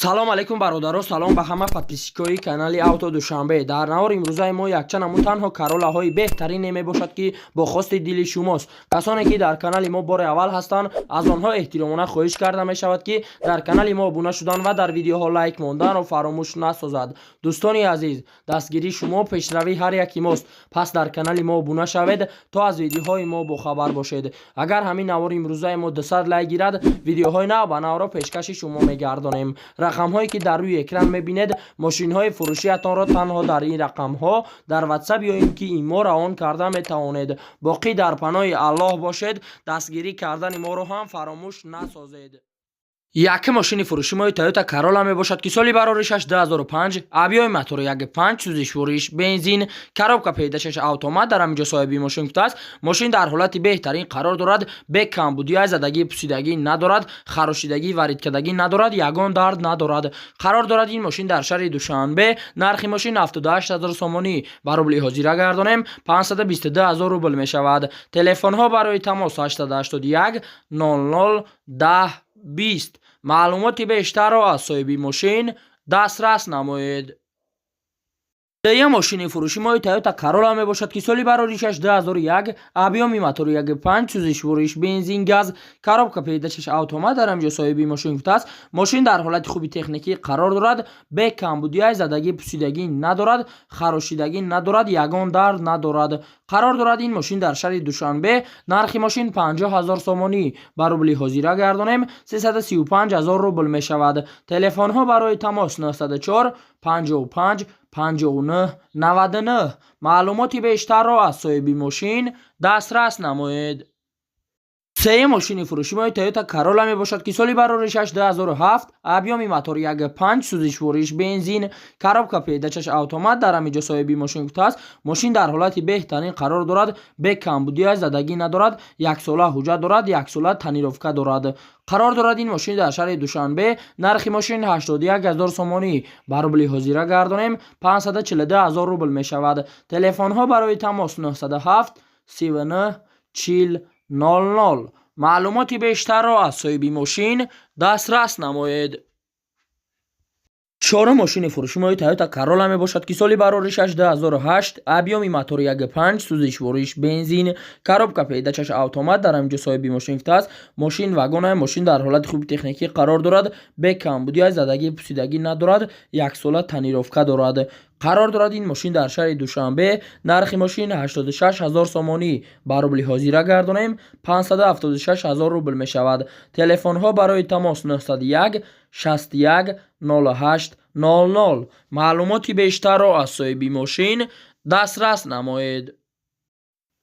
Салом алейкум, бародаро, салом ба ҳама подписчикои канали Авто Душанбе. Дар навори имрӯзаи мо якчанд намуд танҳо Каролаҳои беҳтарине мебошад, ки бо хости дили шумост. Касоне ки дар канали мо бори аввал ҳастанд, аз онҳо эҳтиромона хоҳиш карда мешавад, ки дар канали мо обуна шудан ва дар видеоҳо лайк монданро фаромӯш насозад. Дӯстони азиз, дастгирии шумо пешравии ҳар яки мост, пас дар канали мо обуна шавед, то аз видеоҳои мо бохабар бошед. Агар ҳамин навори имрӯзаи мо 200 лайк гирад, видеоҳои нав ба навро пешкаши шумо мегардонем. Рақамҳое ки дар рӯи экран мебинед, мошинҳои фурӯшиатонро танҳо дар ин рақамҳо дар Ватсап ё ин ки имо равон карда метавонед. Боқӣ дар паноҳи Аллоҳ бошед, дастгирӣ кардани моро ҳам фаромӯш насозед. Якум мошини фурӯши мои Тойота Карола мебошад, ки соли бароришаш 2005, объёми мотори 1.5, сӯзишвориш бензин, коробка передачаш автомат. Дар ҳамин ҷо соҳиби мошин гуфтааст, мошин дар ҳолати беҳтарин қарор дорад, бе камбудия, задагӣ, пусидагӣ надорад, харошидагӣ, варидкардагӣ надорад, ягон дард надорад. Қарор дорад ин мошин дар шаҳри Душанбе. Нархи мошин 78 ҳазор сомонӣ, ба рубли ҳозира гардонем, 522 ҳазор рубл мешавад. Телефонҳо барои тамос 881 00 10 20. Маълумоти бештарро аз соҳиби мошин дастрас намоед. Дуюм мошини фурӯши мои Тойота Карола мебошад, ки соли бароришаш 2001, объёми мотори 1.5, сӯзишвориш бензин, газ, коробка передачаш автомат. Дар ҳамин ҷо соҳиби мошин гуфтааст, мошин дар ҳолати хуби техникӣ қарор дорад, бе камбудия, задагӣ, пусидагӣ надорад, харошидагӣ надорад, ягон дард надорад. Қарор дорад ин мошин дар шаҳри Душанбе. Нархи мошин 50 ҳазор сомонӣ, ба рубли ҳозира гардонем, 335 ҳазор рубл мешавад. Телефонҳо барои тамос 904 55 59 99. Маълумоти бештарро аз соҳиби мошин дастрас намоед. Сеюм мошини фурӯши мои Тойота Карола мебошад, ки соли бароришаш 2007, объёми мотор 1.5, сӯзишвориш бензин, коробка передачаш автомат. Дар ҳамин ҷо соҳиби мошин гуфтааст, мошин дар ҳолати беҳтарин қарор дорад, бе камбудия, задагӣ надорад, яксола ҳуҷҷат дорад, яксола тонировка дорад. Қарор дорад ин мошин дар шаҳри Душанбе. Нархи мошин 81 ҳазор сомонӣ, ба рубли ҳозира гардонем, 542 ҳазор рубл мешавад. Телефонҳо барои тамос 907 39 40 00. Маълумоти бештарро аз соҳиби мошин дастрас намоед. Чорум мошини фурӯши мои Тойота Карола мебошад, ки соли бароришаш 2008, объёми мотори 1.5, сӯзишвориш бензин, коробка передачаш автомат. Дар ҳамин ҷо соҳиби мошин гуфтааст, мошин вагона, мошин дар ҳолати хуби техникӣ қарор дорад, бе камбудия, задагӣ, пусидагӣ надорад, яксола тонировка дорад. Қарор дорад ин мошин дар шаҳри Душанбе. Нархи мошин 86 ҳазор сомонӣ, ба рубли ҳозира гардонем, 576 ҳазор рубл мешавад. Телефонҳо барои тамос 901 61 08 00. Маълумоти бештарро аз соҳиби мошин дастрас намоед.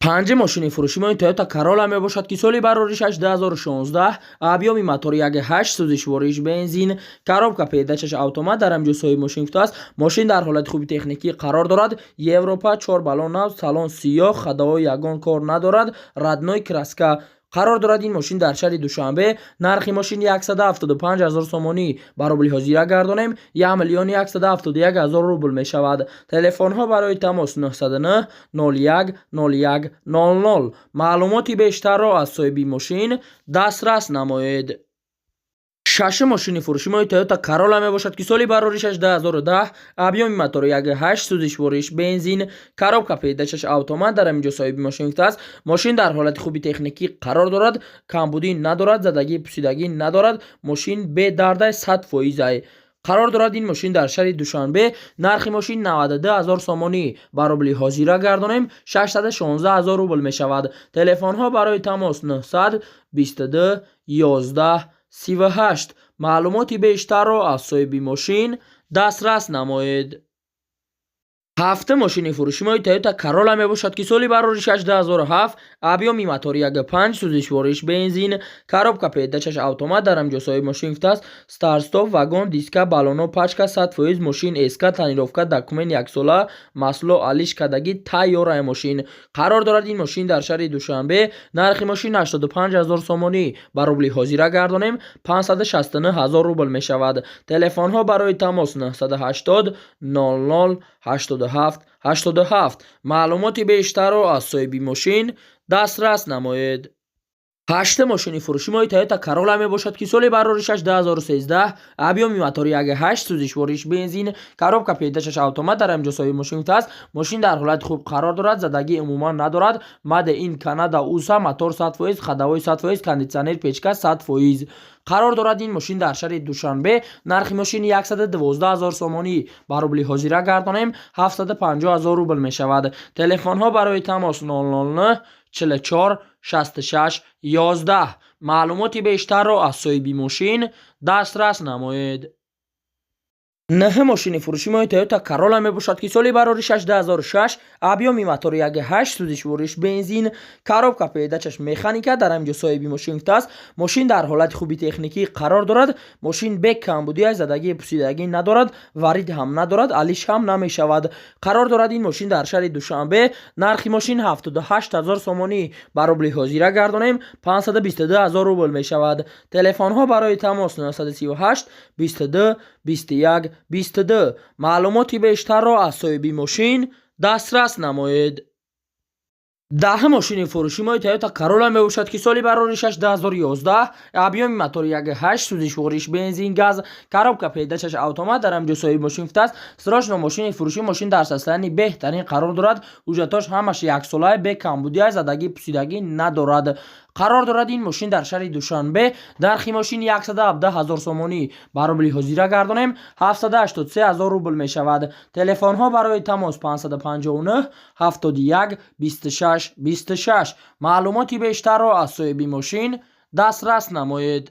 Панҷум мошини фурӯши мои Тойота Карола мебошад, ки соли бароришаш 2016, объёми мотори 1.8, сӯзишвориш бензин, коробка передачаш автомат. Дар ҳамин ҷо соҳиби мошин гуфтааст, мошин дар ҳолати хуби техникӣ қарор дорад, Европа, чор баллон нав, салон сиёҳ, ходовой ягон кор надорад, родной краска. Қарор дорад ин мошин дар шаҳри Душанбе. Нархи мошин 175 ҳазор сомонӣ, ба рубли ҳозира гардонем, 1 миллиони 171 ҳазор рубл мешавад. Телефонҳо барои тамос 909 01 01 00. Маълумоти бештарро аз соҳиби мошин дастрас намоед. Шашум мошини фурӯши мои Тойота Карола мебошад, ки соли бароришаш 2010, объёми мотори 1.8, сӯзишвориш бензин, коробка передачаш автомат. Дар ҳамин ҷо соҳиби мошин гуфтааст, мошин дар ҳолати хуби техникӣ қарор дорад, камбудӣ надорад, задагӣ, пусидагӣ надорад, мошин бедардай, 100 фоизай. Қарор дорад ин мошин дар шаҳри Душанбе. Нархи мошин 92 ҳазор сомонӣ, ба рубли ҳозира гардонем, 616 ҳазор рубл мешавад. Телефонҳо барои тамос 922 11 38. Маълумоти бештарро аз соҳиби мошин дастрас намоед. Ҳафтум мошини фурӯши мои Тойота Карола мебошад, ки соли бароришаш 2007, объёми мотори 1.5, сӯзишвориш бензин, коробка передачаш автомат. Дар ҳамин ҷо соҳиби мошин гуфтааст, старт-стоп, вагон, диска, баллоно пачка, 100%, мошин СК, тонировка, документ яксола, масло алиш кардагӣ, тайёрае мошин. Қарор дорад ин мошин дар шаҳри Душанбе. Нархи мошин 85 ҳазор сомонӣ, ба рубли ҳозира гардонем, 569 ҳазор рубл мешавад. Телефонҳо барои тамос 980 00 87 87. Маълумоти бештарро аз соҳиби мошин дастрас намоед. Ҳашта мошини фурӯши мои Toyota Corolla мебошад, ки соли бароришаш 2013, объёми мотори 1.8, сӯзишвориш бензин, коробка передачаш автомат. Дар ҳамин ҷо соҳиби мошин гуфтааст, мошин дар ҳолати хуб қарор дорад, задагӣ умуман надорад. Made in Canada, USA, мотор 100%, ходовой 100%, кондитсионер, печка 100%. Қарор дорад ин мошин дар шаҳри Душанбе. Нархи мошин 112 ҳазор сомонӣ, ба рубли ҳозира гардонем, 750 ҳазор рубл мешавад. Телефонҳо барои тамос 009 44 66 11. Маълумоти бештарро аз соҳиби мошин дастрас намоед. Нӯҳ мошини фурӯши мои Toyota Corolla мебошад, ки соли бароришаш 2006, объёми мотори 1.8, сӯзишвориш бензин, коробка передачаш механика. Дар ҳамин ҷо соҳиби мошин гуфтааст, мошин дар ҳолати хуби техникӣ қарор дорад, мошин бе камбудӣ, задагӣ, пусидагӣ надорад, варид ҳам надорад, алиш ҳам намешавад. Қарор дорад ин мошин дар шаҳри Душанбе. Нархи мошин 78 ҳазор сомонӣ, ба рубли ҳозира гардонем, 522 ҳазор рубл мешавад. Телефонҳо барои тамос 938 22 21 22. Маълумоти бештарро аз соҳиби мошин дастрас намоед. 10 мошини фурӯши мои Toyota Corolla мебошад, ки соли бароришаш 2011, объёми мотори 1.8, сӯзишвориш бензин, газ, коробка передачаш автомат. Дар ҳамин ҷо соҳиби мошин гуфтааст, срочно мошини фурӯшӣ, мошин дар состоянии беҳтарин қарор дорад, ҳуҷҷатош ҳамаш яксолаа, бе камбудӣ, задагӣ, пусидагӣ надорад. Қарор дорад ин мошин дар шаҳри Душанбе. Нархи мошин 117 ҳазор сомонӣ, ба рубли ҳозира гардонем, 783 ҳазор рубл мешавад. Телефонҳо барои тамос 559 71 26 26. Маълумоти бештарро аз соҳиби мошин дастрас намоед.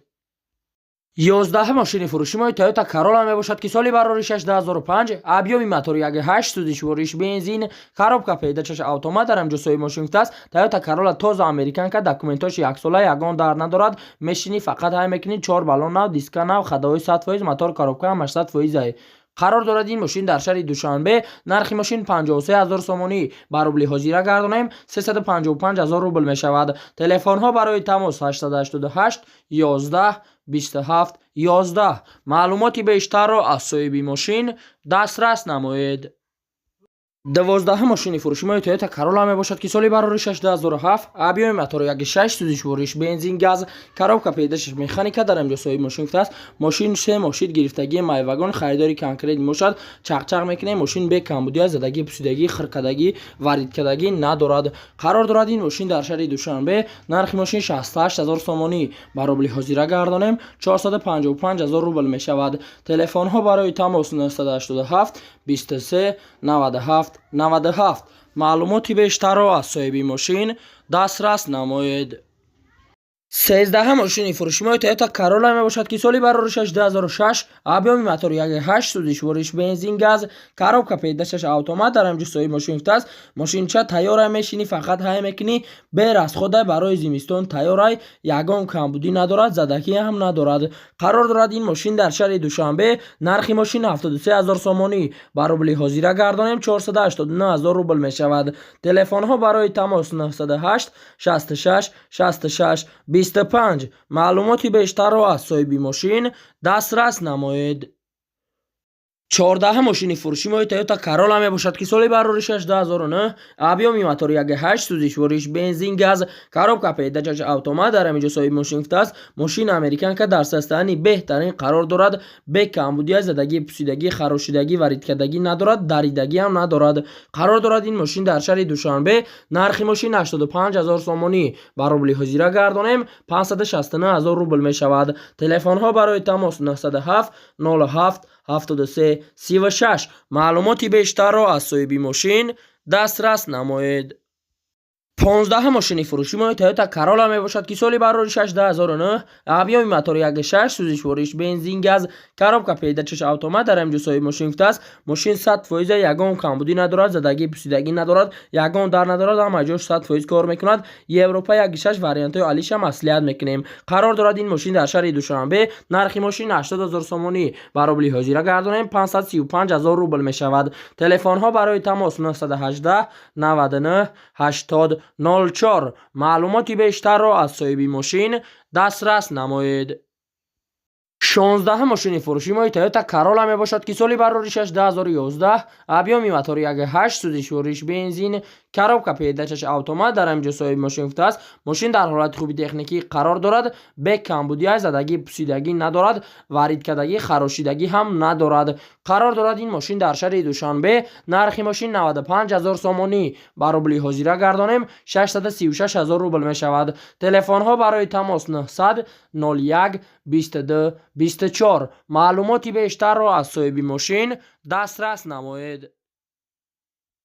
11 мошини фурӯши мои Toyota Corolla мебошад, ки соли бароришаш 2005, объёми мотори 1.8, сӯзишвориш бензин, коробка передачаш автомат. Дар ҳамин ҷо соҳиби мошин гуфтааст, Toyota Corolla тоза, американка, документош яксола, ягон дар надорад, мешинӣ, фақат ҳай мекунӣ, чор баллон нав, диска нав, ходовой 100%, мотор, коробка ҳамаш 100%. Қарор дорад ин мошин дар шаҳри Душанбе. Нархи мошин 53 ҳазор сомонӣ, ба рубли ҳозира гардонем, 355 ҳазор рубл мешавад. Телефонҳо барои тамос 888 11 27 11. Маълумоти бештарро аз соҳиби мошин дастрас намоед. 12 мошини фурӯши мои Toyota Corolla мебошад, ки соли бароришаш 2007, объёми мотори 1.6, сӯзишвориш бензин, газ, коробка передачаш механика. Дар ҳамин ҷо соҳиби мошин гуфтааст, мошин се мошин гирифтагии майвагон, харидори конкрет мебошад. Чақчақ мекунем, мошин бе камбудӣ, задагӣ, пусидагӣ, хиркадагӣ, варидкардагӣ надорад. Қарор дорад ин мошин дар шаҳри Душанбе. Нархи мошин 68 ҳазор сомонӣ, ба рубли ҳозира гардонем, 455 ҳазор рубл мешавад. Телефонҳо барои тамос 987 23 97 97. Маълумоти бештарро аз соҳиби мошин дастрас намоед. 13 мошини фурӯши мои Toyota Corolla мебошад, ки соли бароришаш 2006, объёми мотори 1.8, сӯзишвориш бензин, газ, коробка передачаш автомат. Дар ҳамин ҷо соҳиби мошин гуфтааст, мошинча тайёрай, мешинӣ, фақат ҳай мекунӣ, бе расходай, барои зимистон тайёрай, ягон камбудӣ надорад, задагӣ ҳам надорад. Қарор дорад ин мошин дар шаҳри Душанбе. Нархи мошин 73 ҳазор сомонӣ, ба рубли ҳозира гардонем, 489 ҳазор рубл мешавад. Телефонҳо барои тамос 908 66 66 25. Маълумоти бештарро аз соҳиби мошин дастрас намоед. 14 мошини фурӯши мои Toyota Corolla мебошад, ки соли бароришаш 2009, объёми мотори 1.8, сӯзишвориш бензин, газ, коробка передачаш автомат. Дар ҳамин ҷо соҳиби мошин гуфтааст, мошин американка, дар состоянии беҳтарин қарор дорад, бе камбудӣ, задагӣ, пусидагӣ, харошидагӣ, варидкардагӣ надорад, даридагӣ ҳам надорад. Қарор дорад ин мошин дар шаҳри Душанбе. Нархи мошин 85 ҳазор сомонӣ, ба рубли ҳозира гардонем, 569 ҳазор рубл мешавад. Телефонҳо барои тамос 907 07 73 36. Маълумоти бештарро аз соҳиби мошин дастрас намоед. 15 мошини фурӯши мои Toyota Corolla мебошад, ки соли бароришаш 2009, объёми мотори 1.6, сӯзишвориш бензин, газ, коробка передачаш автомат. Дар ҳамин ҷо соҳиби мошин гуфтааст, мошин 100%, ягон камбудӣ надорад, задагӣ, пусидагӣ надорад, ягон дар надорад, ҳама ҷош 100% кор мекунад. Европа 1.6, вариантҳои алиша маслиҳат мекунем. Қарор дорад ин мошин дар шаҳри Душанбе. Нархи мошин 80 ҳазор сомонӣ, ба рубли ҳозира гардонем, 535 ҳазор рубл мешавад. Телефонҳо барои тамос 918 99 80 04. Маълумоти бештарро аз соҳиби мошин дастрас намоед. 16-ум мошини фурӯши мои Тойота Карола мебошад, ки соли бароришаш 2011, объёми мотори 1,8, сӯзишвориш бензин, коробка передачаш автомат. Дар ҳамин ҷо соҳиби мошин гуфтааст, мошин дар ҳолати хуби техникӣ қарор дорад, бе камбудиай, задагӣ, пусидагӣ надорад, варидкардагӣ, харошидагӣ ҳам надорад. Қарор дорад ин мошин дар шаҳри Душанбе. Нархи мошин 95 ҳазор сомонӣ, ба рубли ҳозира гардонем, 636 ҳазор рубл мешавад. Телефонҳо барои тамос 900 01 22 24. Маълумоти бештарро аз соҳиби мошин дастрас намоед.